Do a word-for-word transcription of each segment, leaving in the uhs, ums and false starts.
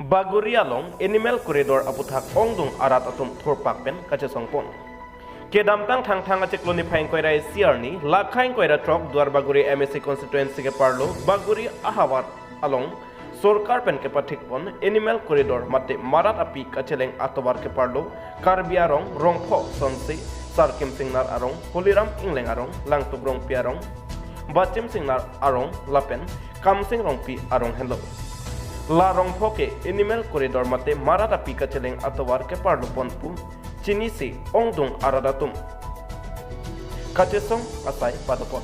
Bagori along Animal Corridor aputhak ongdung arat atum thurpak pen kachesongpon. Kedamtang Thangthang achiklo niphai ingkoi ra isi arni, Lakha ingkoi ra throk Duarbagori M A C constituency keparlo Bagori ahavar along sorkar pen kepathikpon Animal Corridor mate marat api kacheleng atovar keparlo Karbi arong Rongpho sonsi Sarkim Singnar arong, Holiram Ingleng arong, Langtuk Rongpi arong, Bachim Singnar arong lapen Kamsing Rongpi arong henlo. La Rongpho ke Animal Corridor mate marat api kacheleng atovar keparlopon pu chinisi ongdung arat atum kachesong asai padopon.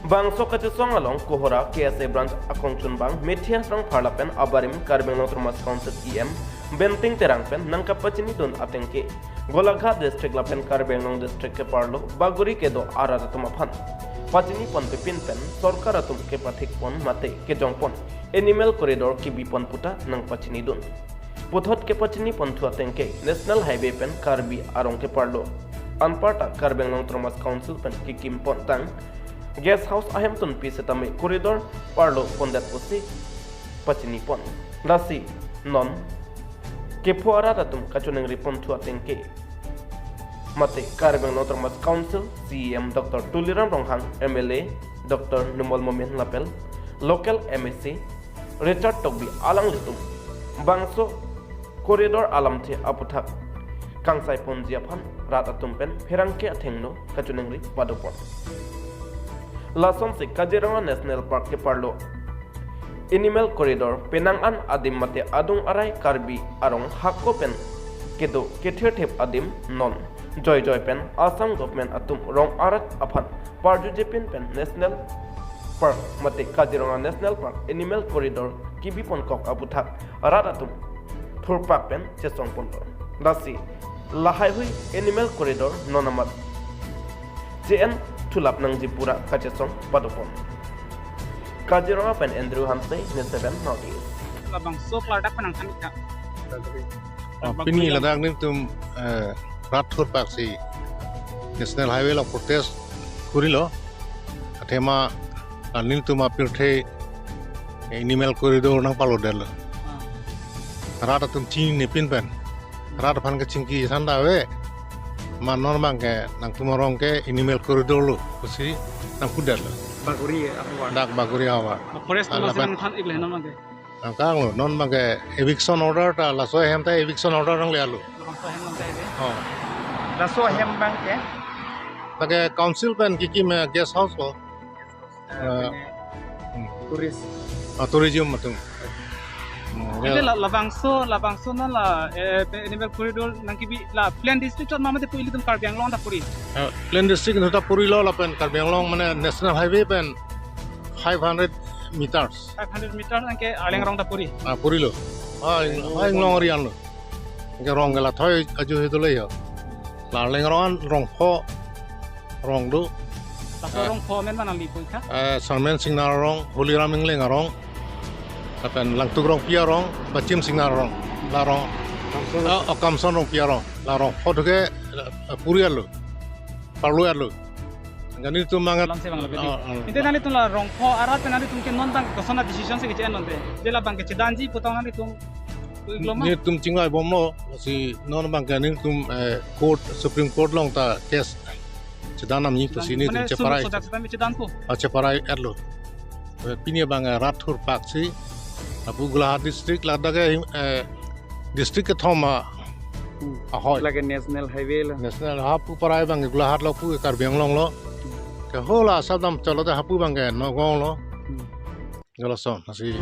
Bangso kachesong along Kohora K S A branch akongchunbang Mithian Rongphar lapen abarim Karbi Anglong Autonomous Council E M Benting Terang pen nangkapachinidun atengke Golaghat district lapen Karbi Anglong district keparlo Bagori kedo arat atum aphan pachinipon pepin pen sorkar atum kepathikpon mate kejongpon Animal Corridor kebipon puta nangpachinidun. Puthot kepachiniponthu atengke National Highway pen Karbi arong keparlo anparta Karbi Anglong Autonomous Council pen kekimpon tang guest house ahemtunpi setame corridor parlopondet pusi pachinipon. Lasi non kepho arat atum kachoningriponthu atengke mate Karbi Anglong Autonomous Council C E M Doctor Tuliram Ronghang, M L A Doctor Numal Momin lapen local M A C Richard Tokbi alanglitum bangso corridor alamthe aputhak kangsaiponji aphan rat atum pen pherangke athengno kachoningri padopon. Lasonsi Kaziranga National Park keparlo Animal Corridor penang an adim mate adung arai Karbi arong hako pen kedo kethirthip adim non joijoi pen Assam government atum rong arat aphan parjujepin pen National Park mate Kaziranga National Park Animal Corridor kebiponkok aputhak rat atum thurpak pen chesongponlo. Lasi lahaihui Animal Corridor non amat che-en thulap nangji pura kachesong padopon. Kaziranga pen Andrew Hanse, News seven North East. Labangso klardak penang kami ka. Ah, pini ladak nelitum, eh, rat thurpaksi National Highway along protest kurilo. Athema, ah, nelitum apirthe Animal Corridor nangpalodetlo. Ah. Rat atum chinine pin pen. Rat aphan kachingki sanda ave. Ma non abangke nangtum arong ke Animal Corridor lo pusi nangpudetlo. Bagori ahavar. Dak Bagori ahavar. Forest ah, lapen nangthan ikle non abangke. Nangkanglo, non abangke eviction order ta, laso ahem ta eviction order nangle-etlo. Laso ahem nangtai de. Oh. Laso ahem abangke? Abangke council pen kekim, eh, guest house lo. Eh, eh, pine hmm. Tourist. Ah, tourism atum. Hmm, ante ya. La, labangso, labangso non la, eh, Animal Corridor nangkebi la Plain District chot ma mate pu ilitum Karbi Anglong ta puri. Eh, Plain District ta purilo lapen Karbi Anglong mane National Highway pen five hundred meters. Five hundred meters anke Arleng arong ta puri. Ah, purilo. Ah, ing-, ah, Inglong area lo. Anke arong ke lathoi ajo he dolo ya. La Arleng arong an Rongpho arong do. Laso eh, Rongpho amen mana lipo ka? Eh, Sarmen Singnar arong, Holiram Ingleng arong. Lapen Langtuk Rongpi arong, Bachim Singnar arong. La arong. Kamson. Ah, oh, Kamson Rongpi arong. La Rongpho thuke, eh, puri-etlo. Parlo-etlo. Nelitum mangat. Lamse bang lapen. Ah, ah. Ante nanglitum la Rongpho arat pen nanglitum ke non abang kosona decision si keche-en lonte. Je labangke chedanji putang nanglitum. Iklo ma? Nelitum chingvaibomlo, si non abangke nelitum, eh, court, Supreme Court along ta case chedan nangji pusi nelitum mane cheparai. Suruh sodak chedan chedan po. Ah, cheparai-etlo. Eh, pini abang, eh, rat thurpaksi. Lapu Golaghat district ladak ke, eh, district kethom a, hmm, ahoi. Lake National Highway lo. National hapu parai abang Golaghat lo pu Karbi Anglong lo. Ke hola sadam chalo ta hapu abangke Nagaon lo. Hmm. Galason, nasi.